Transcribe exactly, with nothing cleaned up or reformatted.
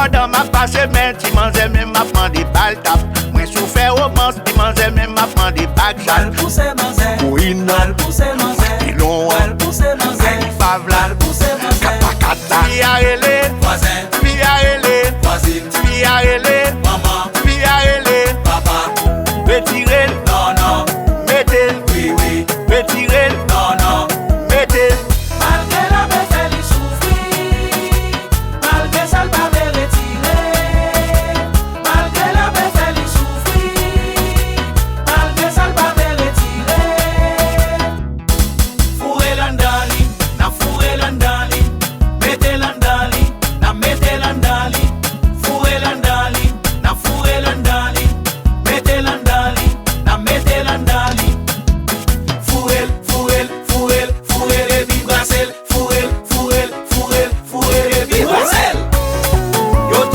Pandan m ap pase men ti manzè men m ap mande bal tap. Mwen sou fè romans ti manzè men m ap mande bag sal. Al pouse manzè. Koyin nan. Al pouse manzè. Pilon an. Al pouse manzè. Ay fav la. Al pouse manzè. Kat pa kat la. Fi a rele